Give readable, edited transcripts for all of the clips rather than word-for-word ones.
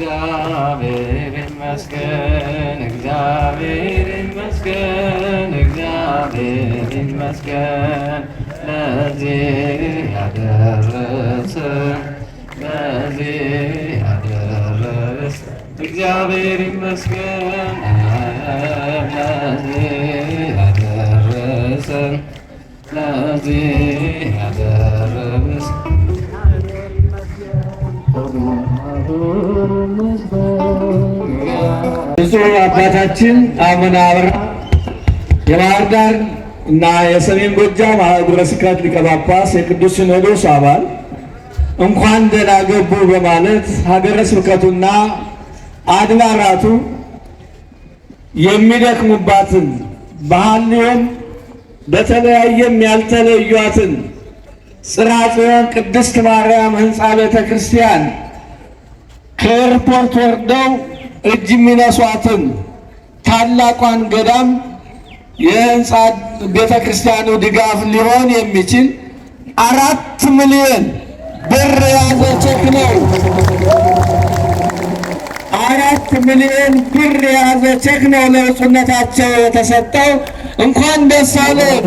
እግዚአብሔር ይመስገን፣ እግዚአብሔር ይመስገን፣ እግዚአብሔር ይመስገን፣ ለዚህ ያደረሰን፣ ለዚህ ያደረሰን እግዚአብሔር ይመስገን፣ ለዚህ ያደረሰን፣ ለዚህ ያደረሰን። ብፁዕ አባታችን አቡነ አብርሃም የባህር ዳር እና የሰሜን ጎጃም አህጉረ ስብከት ሊቀ ጳጳስ፣ የቅዱስ ሲኖዶስ አባል፣ እንኳን ደህና ገቡ በማለት ሀገረ ስብከቱና አድባራቱ የሚደክሙባትን፣ በሐልዮም በተለያየም ያልተለዩአትን ጽርሐ ጽዮን ቅድስት ማርያም ሕንፃ ቤተ ክርስቲያን፣ ከኤርፖርት ወርደው እጅ የሚነሷትን ታላቋን ገዳም የህንፃ ቤተ ክርስቲያኑ ድጋፍ ሊሆን የሚችል 4 ሚሊዮን ብር የያዘ ቼክ ነው። 4 ሚሊዮን ብር የያዘ ቼክ ነው ለብፁዕነታቸው የተሰጠው። እንኳን ደስ አለን።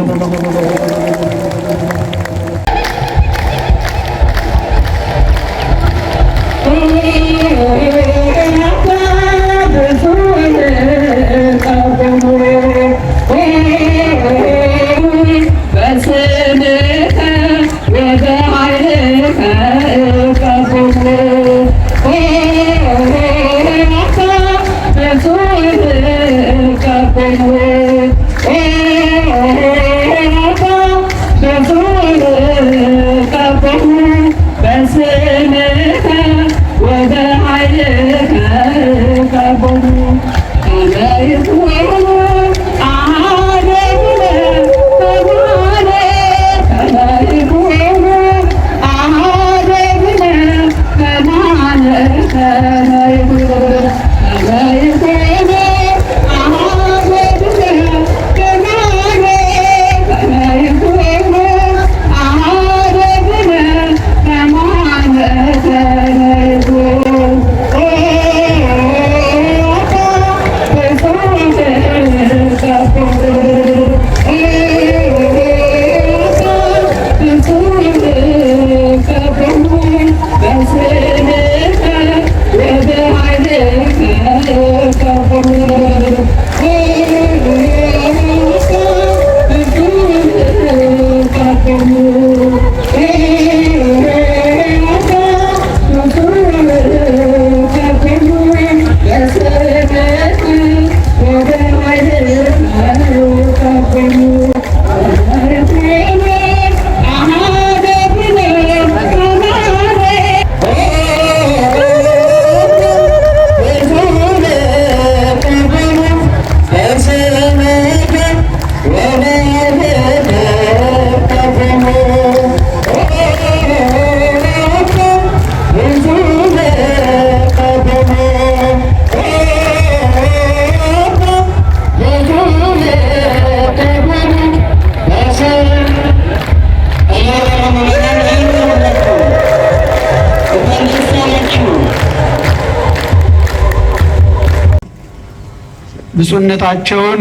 ብፁዕነታቸውን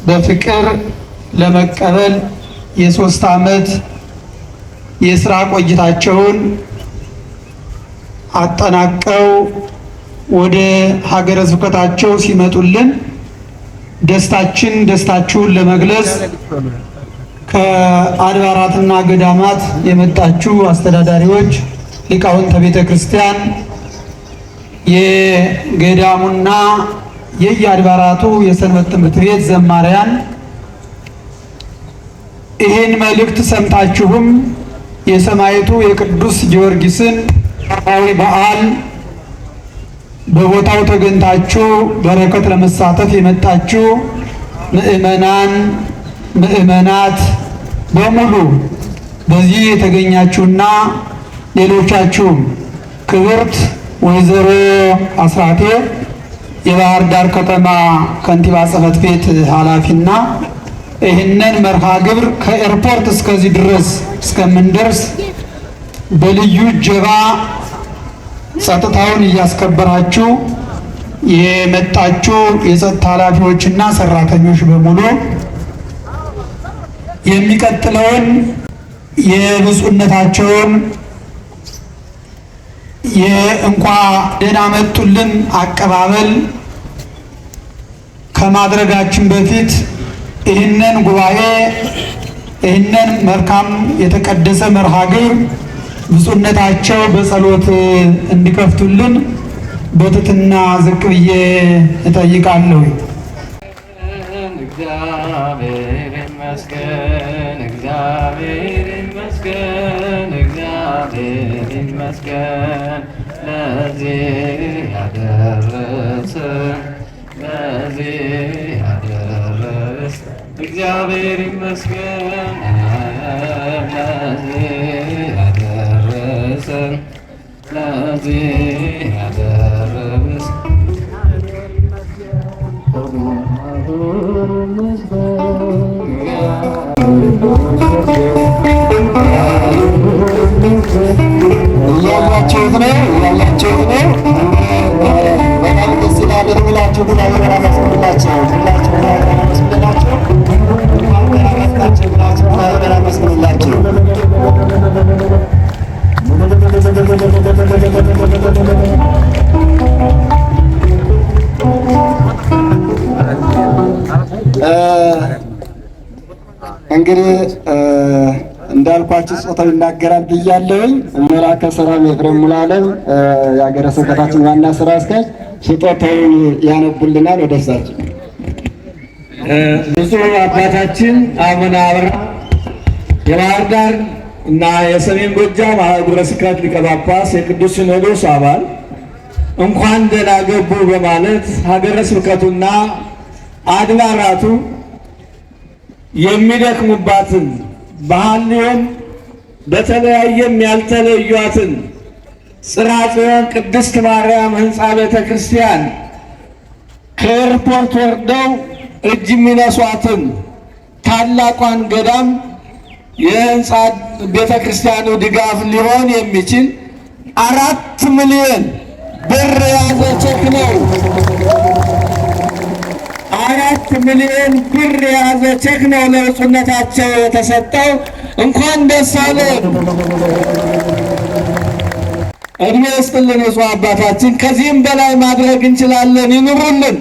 በፍቅር ለመቀበል የ3 ዓመት የስራ ቆይታቸውን አጠናቀው ወደ ሀገረ ስብከታቸው ሲመጡልን ደስታችን ደስታችሁን ለመግለጽ ከአድባራትና ገዳማት የመጣችሁ አስተዳዳሪዎች፣ ሊቃውንተ ቤተ ክርስቲያን፣ የገዳሙና የየአድባራቱ የሰንበት ትምህርት ቤት ዘማሪያን፣ ይህን መልእክት ሰምታችሁም የሰማዕቱ የቅዱስ ጊዮርጊስን ዓመታዊ በዓል በቦታው ተገኝታችሁ በረከት ለመሳተፍ የመጣችሁ ምእመናን፣ ምእመናት በሙሉ፣ በዚህ የተገኛችሁና ሌሎቻችሁም፣ ክብርት ወይዘሮ አስራቴ የባህር ዳር ከተማ ከንቲባ ጽሕፈት ቤት ኃላፊና ይህንን መርሃ ግብር ከኤርፖርት እስከዚህ ድረስ እስከምንደርስ በልዩ እጀባ ጸጥታውን እያስከበራችሁ የመጣችሁ የጸጥታ ኃላፊዎችና ሰራተኞች በሙሉ፣ የሚቀጥለውን የብፁዕነታቸውን የእንኳ ደህና መጡልን አቀባበል ከማድረጋችን በፊት ይህንን ጉባኤ፣ ይህንን መልካም የተቀደሰ መርሃ ግብር ብፁዕነታቸው በጸሎት እንዲከፍቱልን በትህትና ዝቅ ብዬ እጠይቃለሁ። እግዚአብሔር ይመስገን፣ እግዚአብሔር ይመስገን፣ እግዚአብሔር ይመስገን፣ ለዚህ ያደረሰን፣ ለዚህ ያደረሰን እግዚአብሔር ይመስገን፣ ለዚህ ያደረሰን፣ ለዚህ ያደረሰን። እያያችሁት ነው፣ እያያችሁት ነው። በጣም ደስ ይላል። ብላችሁ እግዚአብሔርን አመስግኑላቸው። ሁላችሁ እግዚአብሔርን አመስግኑላቸው። እንኳን ደህና መጣችሁ ብላችሁ እግዚአብሔርን አመስግኑላቸው። እንግዲህ እንዳልኳችሁ ጾታው ይናገራል ብያለሁኝ። መላከ ሰላም ኤፍሬም ሙሉዓለም የሀገረ ስብከታችን ዋና ስራ አስኪያጅ ስጦታውን ያነቡልናል። ወደ እሳቸው። ብፁዕ አባታችን አቡነ አብርሃም የባህር ዳር እና የሰሜን ጎጃም አህጉረ ስብከት ሊቀ ጳጳስ፣ የቅዱስ ሲኖዶስ አባል፣ እንኳን ደህና ገቡ በማለት ሀገረ ስብከቱና አድባራቱ የሚደክሙባትን፣ በሐልዮም በተለያየም ያልተለዩአትን ጽርሐ ጽዮን ቅድስት ማርያም ሕንፃ ቤተ ክርስቲያን፣ ከኤርፖርት ወርደው እጅ የሚነሷትን ታላቋን ገዳም የህንፃ ቤተ ክርስቲያኑ ድጋፍ ሊሆን የሚችል 4 ሚሊዮን ብር የያዘ ቼክ ነው። 4 ሚሊዮን ብር የያዘ ቼክ ነው ለብፁዕነታቸው የተሰጠው። እንኳን ደስ አለን። እድሜ ይስጥልን ብፁዕ አባታችን። ከዚህም በላይ ማድረግ እንችላለን። ይኑሩልን።